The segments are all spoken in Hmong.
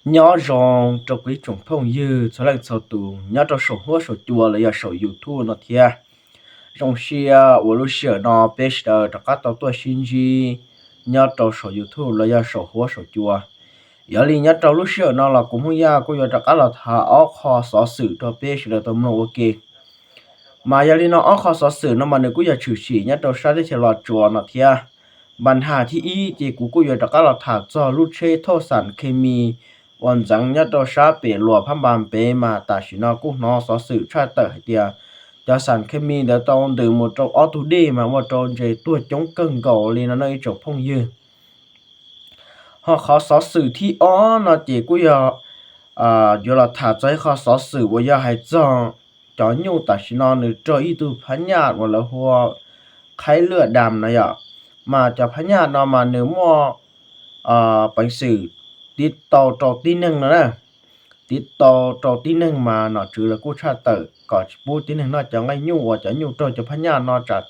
Nyob zoo rau kuv ib tsoom phooj ywg txhua leej txhua tus nyob rau saum huab saum cua los yog saum YouTube no thiab. Zoo siab uas lub sij hawm no peb sawv daws rov qab tau tuaj sib ntsib nyob rau saum YouTube los yog saum huab saum cua. Yog li nyob rau lub sij hawm no los kuv Hmoob Yaj kuj yuav rov qab los tham ob qho xov xwm rau peb sawv daws tau mloog ua ke. Mas yog li no ob qho xov xwm no mas nws kuj yog tshwm sim nyob rau sab teb chaws Los Tsuas no thiab. Npa nham thib ib ces kuv kuj yuav rov qab los tham txog lub tsheb thauj xam khes mis uas ntxeev nyob rau sab pem Luam Phab Npas pem mas tam sim no kuj hnov xov xwm tshaj tawm hais tias cov xam khes mis ntawd tau ntws mus rau ob tug dej mas ua rau ntses tuag coob kawg nkaus li no nawj ib tsoom phooj ywg. Ho qhov xov xwm thib ob no ces kuj yog yuav los tham txog ib qho xov xwm uas yog hais txog cov nyuj tam sim no nws raug ib tug phab nyaj uas lawv hu ua qhaib lwaj dam no yom. Mas cov phab nyaj no mas nws muaj peev xwm tiv tau rau tib neeg no na. Tiv tau rau tib neeg mas nom tswv lawv kuj tshaj tawm kom tsis pub tib neeg noj cov nqaij nyuj uas cov nyuj raug cov phab nyaj no tsam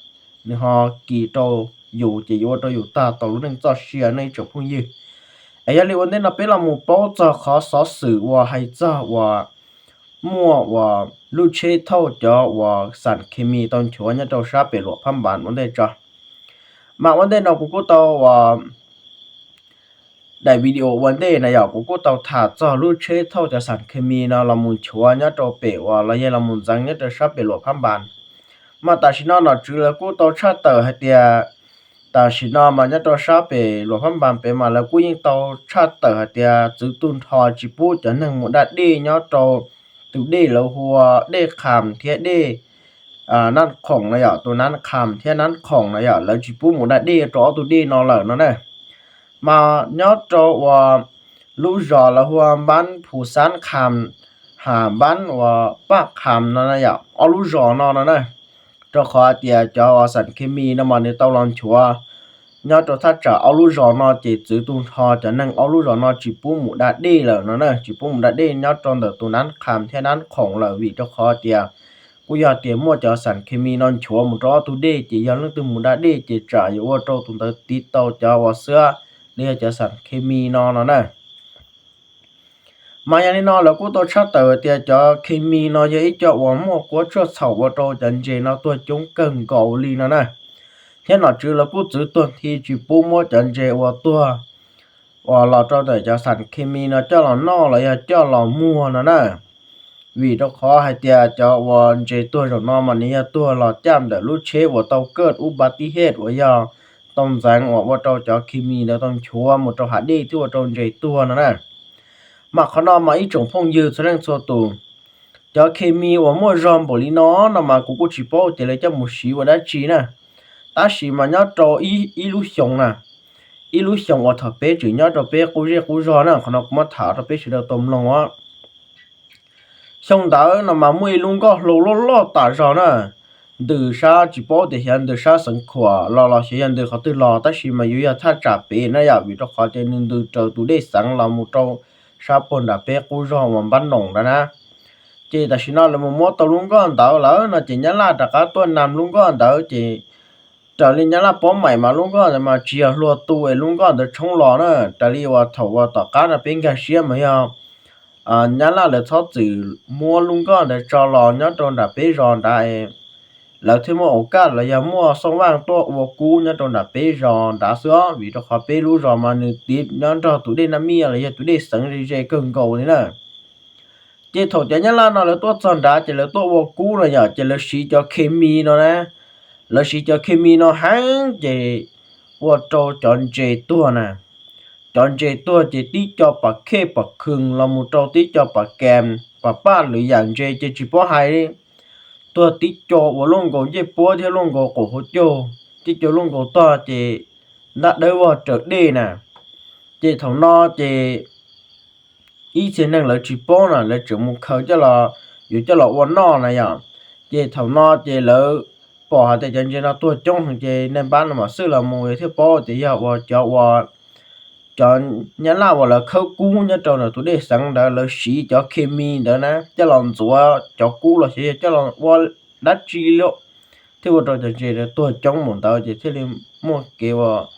nws ho kis rau yus ces yuav ua rau yus tag tau lub neej txoj sia no ib tsoom phooj ywg. Es yog li ua ntej no peb los mus paub txog qhov xov xwm uas hais txog uas muaj uas lub tsheb thauj cov uas xam khes mis tau nchuav nyob rau sab pem Luam Phab Npas ua ntej tso. Mas ua ntej no kuv kuj tau uas daim video ua ntej na yom, kuv kuj tau tham txog lub tsheb thauj cov xam khes mis no los mus nchuav nyob rau pem uas los yog los mus ntxeev nyob rau sab pem Luam Phab Npas. Mas tam sim no nom tswv lawv kuj tau tshaj tawm hais tias tam sim no mas nyob rau sab pem Luam Phab Npas pem mas lawv kuj yeej tau tshaj tawm hais tias txwv tu nrho tsis pub cov neeg mus da dej nyob rau tus dej lawv hu ua dej Kham thiab dej Nab Khoom no yom, tus Nab Kham thiab Nab Khoom no yom, lawv tsis pub mus da dej rau ob tug dej no lawm no na. Mas nyob rau uas lub zos lawv hu ua Npab Phu Xab Kham, ha Npab uas Paj Kham no na yom, ob lub zos no no na. Rau qhov tias cov uas xam khes mis no mas nws tau los nchuav nyob rau thaj tsam ob lub zos no ces txwv tu nrho cov neeg ob lub zos no tsis pub mus da dej lawm no na, tsis pub mus da dej nyob rau ntawm tus Nab Kham thiab Nab Khoom lawm vim rau qhov tias kuj yog tias muaj cov xam khes mis no nchuav mus rau ob tug dej ces yog leej twg mus da dej ces tsam yuav ua rau tus ntawd tiv tau cov uas xwab li yog cov xam khes mis no no na. Mas yog li no lawv kuj tau tshaj tawm tias cov khes mis no yog ib co uas muaj kua tshuaj txhaum ua rau cov ntses no tuag coob kawg nkaus li no na. Thiab nom tswv lawv kuj txwv tuag nthi tsis pub muab cov ntses uas tuag uas los rau ntawm cov xam khes mis no coj los noj los yog coj los muag no na. Vim rau qhov hais tias cov uas ntses tuag zaum no mas nws yog tuag los caj ntawm lub tsheb uas tau kaj ub pa tib hej uas yog tau ntxeev uas ua rau cov khes mis ntawd tau nchuav mus rau hav dej thiab ua rau ntses tuag no na. Mas qhov no mas ib tsoom phooj ywg txhua leej txhua tus, cov khes mis uas muaj zog npaum li no no mas kuv kuj tsis paub tias lawv coj mus siv ua dab tsi na. Tab sis mas nyob rau ib lub xyoo na, ib lub xyoo uas thaum peb tseem nyob rau peb qub zej qub zog na, qhov no kuv muab tham rau peb sawv daws tau mloog os. Xyoo ntawd no mas muaj ib lub nkoj hlau loj loj tas zog na, ntws sab tsis paub tias xyov ntws sab Xeev Khuam los los xyov yog ntws qhov twg los tab sis mas yuav yog thaj tsam pem na yom, vim rau qhov tias nws ntws raws tus dej Xeev los mus rau sab puag nram peb qub zog uas Npab Noom ntawd na. Ces tam sim no lawv mus muab tau lub nkoj ntawd lawm no ces Nyab Laj rov qab tuaj nam lub nkoj ntawd ces raws li Nyab Laj paub meem mas lub nkoj ntawd mas tsis yog hlua tu es lub nkoj ntawd tshoob los na. Raws li uas thaum uas tom qab no peb nkag siab mas yog Nyab Laj lawv txhob txwm muab lub nkoj ntawd tso los nyob rau nram peb zos nrad es lawv thiaj muaj aus kaj los yog muaj xooj vaj tuaj ua kub nyob rau nram peb zos nrad xwb os, vim rau qhov peb lub zos mas nws tiv nyob nrog tus dej Naj Mij los yog tus dej Xeev ze ze kawg nkaus li na. Ces thaum cov Nyab Laj no lawv tuaj txog nrad ces lawv tuaj ua kub no yom, ces lawv siv cov khes mis no na, lawv siv cov khes mis no heev ces ua rau cov ntses tuag na. Cov ntses tuag ces tib co pam khej pam khw los mus rau tib co pam kees pam paj lwm yam ntses ces tsis paub hais li. Tuag tib co uas luaj nkaus ncej puab thiab luaj nkaus qaum hauv caug, tib co luaj nkaus tog ces ntab dawb vog raws dej na. Ces thaum no ces ib txhia neeg lawv tsis paub na, lawv tseem mus khaws coj los, yuav coj los ua noj na yom. Ces thaum no ces lawv pom hais tias cov ntses no tuag coob heev ces nej npab no mam xwb los mus thiaj paub tias yog uas cov uas cov Nyab Laj uas lawv khawb kub nyob rau ntawm tus dej Xeev ntawd lawv siv cov khes mis ntawd na coj los ntxuav cov kub los xyov yog coj los ua dab tsi li, thiaj ua rau cov ntses tuag coob npaum ntawd ces thiaj li muaj kev uas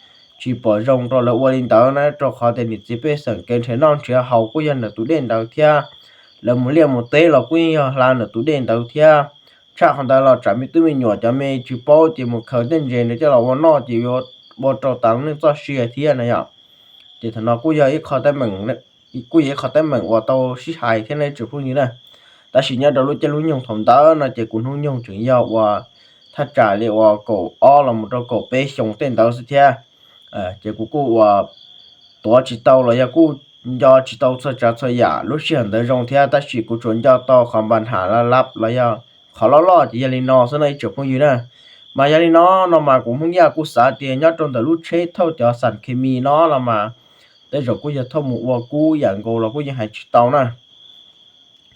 tsis pom zoo rau lawv ua li ntawd na, rau qhov tias niam txiv pej xeem kev nrhiav noj nrhiav haus kuj yog ntawm tus dej ntawd thiab, lawv mus liaj mus teb los kuj yeej yog hla ntawm tus dej ntawd thiab. Tshaj qhov ntawd los tsam me tub me nyuam cov me tsis paub ces mus khaws tej ntses ntawd coj los ua noj ces yuav ua rau tas lub neej txoj sia thiab na yom. Ces thaum no kuj yog ib qho teeb meem, kuj yog ib qho teeb meem uas tau sib hais thiab ne tsoom phooj ywg na. Tab sis nyob rau lub caij lub nyoog thaum ntawd no ces kuv hnub nyoog tseem yog uas thaj tsam li uas kaum ob los mus rau kaum peb xyoo tej ntawd xwb thiab. Ces kuv kuj uas tuav tsis tau los yog kuj nco tsis tau txhua tsav txhua yam lub sij hawm ntawd zoo thiab, tab sis kuv tsuas nco tau qhov npa nham lab lab los yog qhov loj loj ces yog li no xwb no ib tsoom phooj ywg na. Mas yog li no no mas kuv Hmoob Yaj kuj xav tias nyob rau ntawm lub tsheb thauj cov xam khes mis no los mas tej zaum kuj yog thauj mus ua kub yam nkaus los kuj yeej hais tsis tau na.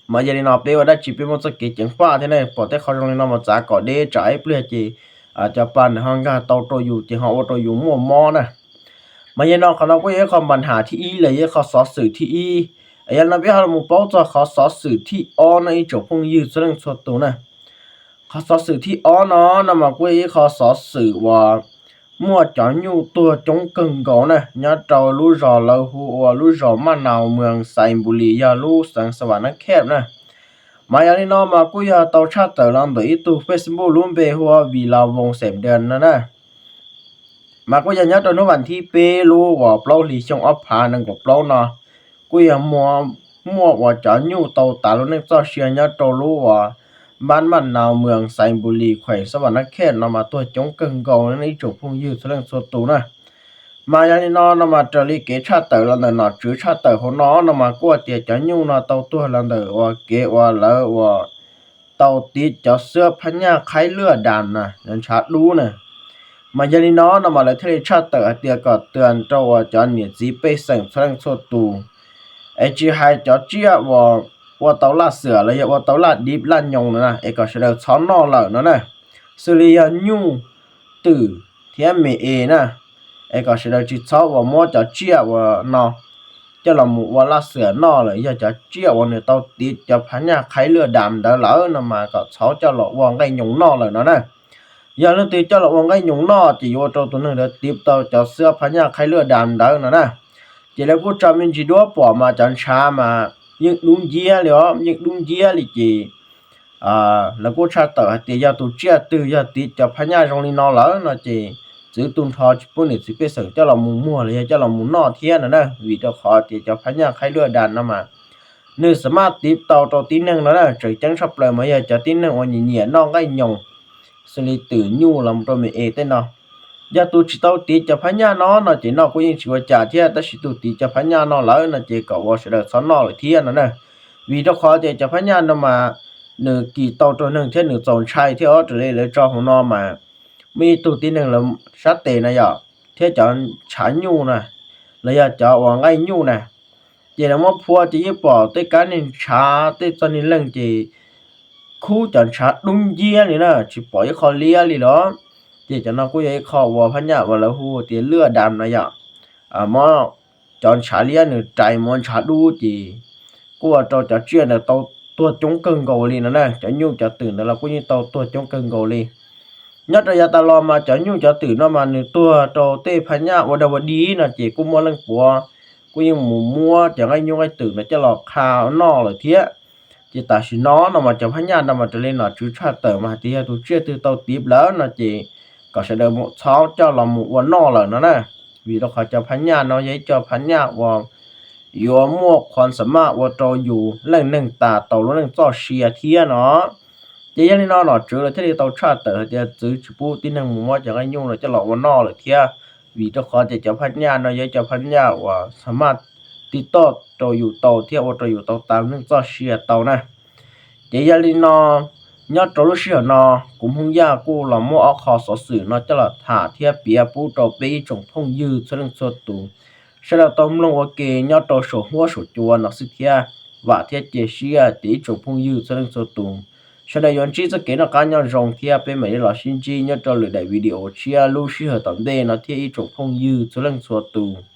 Mas yog li no peb ua dab tsi peb muaj txoj kev ceev faj thiab ne, pom tej qhov zoo li no mas txav kom deb tsam ib pliag ces cov pa ntawd ho nkag tau rau yus ces ho ua rau yus muaj mob na. Mas yog no qhov no kuj yog ib qho npa nham thib ib los yog ib qho xov xwm thib ib. Yog li no peb ho los paub txog qhov xov xwm thib ob no ib tsoom phooj ywg txhua leej txhua tus na. Qhov xov xwm thib ob no no mas kuj yog ib qho xov xwm uas muaj cov nyuj tuag coob kawg nkaus na nyob rau lub zos lawv hu ua lub zos Maj Nau Mws Xais Npus Lis yog lub xeev Xas Vas Nab Khej na. Mas yog li no mas kuj yog tau tshaj tawm los ntawm ib tug Facebook lub npe hu ua Vim Los Voos Xeem Dawm no na. Mas kuj yog nyob rau hnub vas thib peb lub uas plaub hlis xyoo ob phav nees nkaum plaub no kuj yog muaj uas cov nyuj tau tas lub neej txoj sia nyob rau lub uas npab Maj Nau Mws Xais Npus Lis khuem Xas Vas Nab Khej no mas tuag coob kawg nkaus ib tsoom phooj ywg txhua leej txhua tus na. Mas yog li no no mas raws li kev tshaj tawm los ntawm nom tswv tshaj tawm hauv no no mas kuj tias cov nyuj no tau tuag los ntawm uas kev uas lawv uas tau tiv cov xwab phab nyaj qhaib lwaj das na, ntshav dub na. Mas yog li no no mas lawv thiaj li tshaj tawm hais tias kom tua rau uas cov niam txiv pej xeem txhua leej txhua tus, es tsis hais cov tsiaj uas ua tau laj xwm los yog ua tau laj dib laj nyoos no na es kom sawv daws txhob noj lawm no na. Xws li yog nyuj, twm thiab me es na, es kom sawv daws tsis txhob uas muab cov tsiaj uas no coj los mus ua laj xwm noj lawm, yog cov tsiaj uas nws tau tiv cov phab nyaj qhaib lwaj das ntawd lawm no mas kom txhob coj los ua nqaij nyoos noj lawm no na. Yog leej twg coj los ua nqaij nyoos noj ces yuav ua rau tus neeg ntawd tiv tau cov xwab phab nyaj qhaib lwaj das ntawd no na. Ces lawv kuj tso me ntsis duab pom mas cov ntshav mas yeej dub nciab li os, yeej dub nciab li ces lawv kuj tshaj tawm hais tias yog tus tsiaj twg yog tiv cov phab nyaj zoo li no lawm no ces txwv tu nrho tsis pub niam txiv pej xeem coj los mus muag los yog coj los mus noj thiab no na, vim rau qhov tias cov phab nyaj qhaib lwaj das no mas nws xav maj tiv tau rau tib neeg no na, tseem ceeb tshaj plaws mas yog cov tib neeg uas nyiam nyiam noj nqaij nyoos, xws li twm nyuj los rau me es tej no. Yog tus tsis tau tiv cov phab nyaj no no ces noj kuj yeej tsis ua cas thiab, tab sis tus tiv cov phab nyaj no lawm no ces kom uas sawv daws txhob noj lawm thiab no na. Vim rau qhov tias cov phab nyaj no mas nws kis tau rau neeg thiab nws txaus ntshai thiab os, raws li lawv tso hauv no mas muaj ib tug tib neeg lawv sab tes na yom, thiab cov ntshav nyuj na, los yog cov uas nqaij nyuj na, ces lawv muab phua ces yeej pom tej kab neeg ntshav tej txoj niag leeg ces khub cov ntshav dub nciab li na, tsis pom ib qho liab li los. Ces cov no kuj yog ib qho uas phab nyaj uas lawv hu tias lwaj das no yom. Muab cov ntshav liab nws rais mus ua ntshav dub ces kuj ua rau cov tsiaj ntawd tau tuag coob kawg nkaus li no na, cov nyuj cov twm ntawd los kuj yeej tau tuag coob kawg nkaus li. Nyob rau yav tas los mas cov nyuj cov twm no mas nws tuag rau tej phab nyaj ua dog ua dig no ces kuj muaj leej puav kuj yeej mus muab cov nqaij nyuj nqaij twm ntawd coj los qha noj lawm thiab. Ces tam sim no no mas cov phab nyaj no mas raws li nom tswv tshaj tawm mas hais tias yog tus tsiaj twg tau tiv lawm no ces kom sawv daws txhob coj los mus ua noj lawm no na. Vim rau qhov cov phab nyaj no yog ib co phab nyaj uas yuav muaj qhuas xa maj ua rau yus leej neeg tas tau lub neej txoj sia thiab no. Ces yog li no nom tswv lawv thiaj li tau tshaj tawm hais tias txwv tsis pub tib neeg mus muab cov nqaij nyuj no coj los ua noj lawm thiab, vim rau qhov tias cov phab nyaj no yog ib co phab nyaj uas xa maj tiv toj rau yus tau thiab ua rau yus tau tas lub neej txoj sia tau na. Ces yog li no, nyob rau lub sij hawm no, kuv Hmoob Yaj kuj los muab ob qho xov xwm no coj los tham thiab piav pub rau peb ib tsoom phooj ywg txhua leej txhua tus sawv daws tau mloog ua ke nyob rau saum huab saum cua no xwb thiab. Vam thiab cia siab tias ib tsoom phooj ywg txhua leej txhua tus sawv daws yuav ntsib txoj kev noj qab nyob zoo thiab peb mam li los sib ntsib nyob rau lwm daim video tshiab lub sij hawm tom ntej no thiab ib tsoom phooj ywg txhua leej txhua tus.